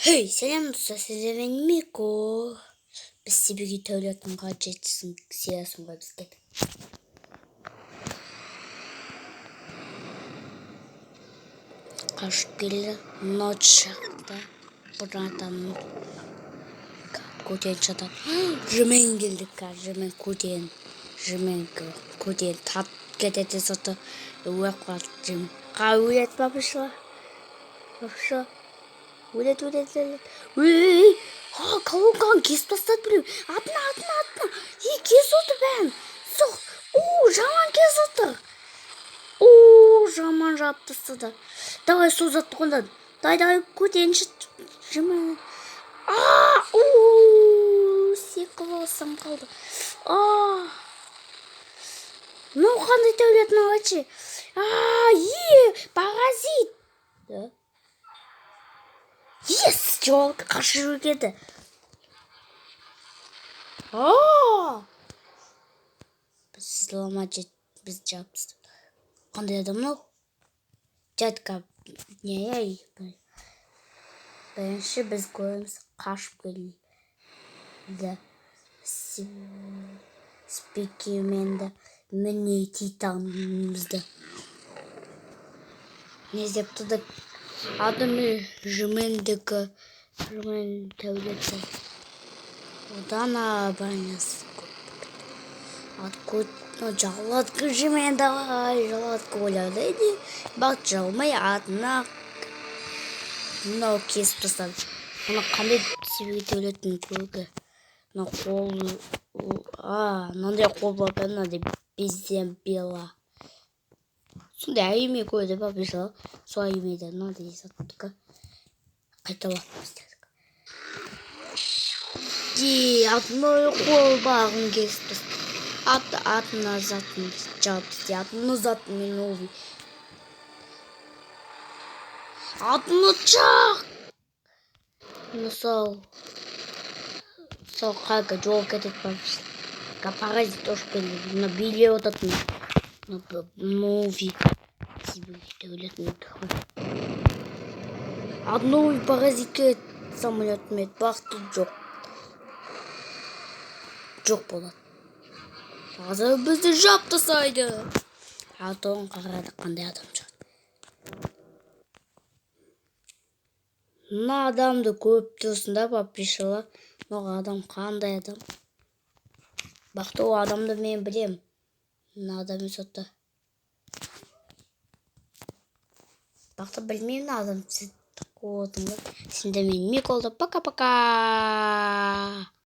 Хей, сәлем, достар, сіздермен Мико. Біз Сибиги Тәулеттің гаджетісін сериясын ғой біз кеттік. Қашып келді. Мынау шықты. Бір адамның көтен жатады. Жымен келдік қазір, жымен көтен. Жымен көтен тартып кетеді соты. Өліп қалды жымен. Қа өледі папаша. Папаша. Өледі, өледі, өледі. Ей, а, колонканы кесіп тастады біреу. Атына, атына, атына. Ей, кесіп отыр бәрін. Соқ. О, жаман кесіп отыр. О, жаман жауып тастады. Давай, сол затты қолдан. Давай, давай, көтерінші. Жаман. А, у, секілосым қалды. А. Мынау қандай тәулет мынау вообще? А, е, паразит. Да. Yes, жоқ, қашып кетті. А! Біз сломать біз жауып тастадық. Қандай адам мынау? Дядька, не, ей. Бірінші біз көреміз, қашып келді. Спикерменді міне титанымызды. Не іздеп тұрды? Адам жімендікі, жімен тәулеті. Одан абайнасы көп. Откуда жалатка жімен, давай, жалатка ойлады. Бақ жалмай атына мынау кесіп тастады. Мына қандай себебі тәулеттің көгі? Мына қол, а, мынандай қол бар екен, мынандай безден бела. Сондай әңгіме көрді папиша. Сол әңгімеде мынандай заттікі қайталап істедік. Е, одной қол бағын кесіп тастады. Ат, атына затын жауып тастады. Атына затын мен новый. Атына чақ! Ну, сол. Сол қайда жол кетеді папиша. Паразит ұшып келді. Мына билеп отыратын. Новый. Одной паразитке самолетмен бақты жоқ. Жоқ болады. Қазір бізді жап тастайды. Атон қарады, қандай адам шығады. Мына адамды көріп тұрсың да, папишалар. Мына адам қандай адам? Бақты ол адамды мен білем. Мына адам емес отта. Бақты білмеймін адам. Сен қуатың ба? Сендермен Миколда. Пока-пока.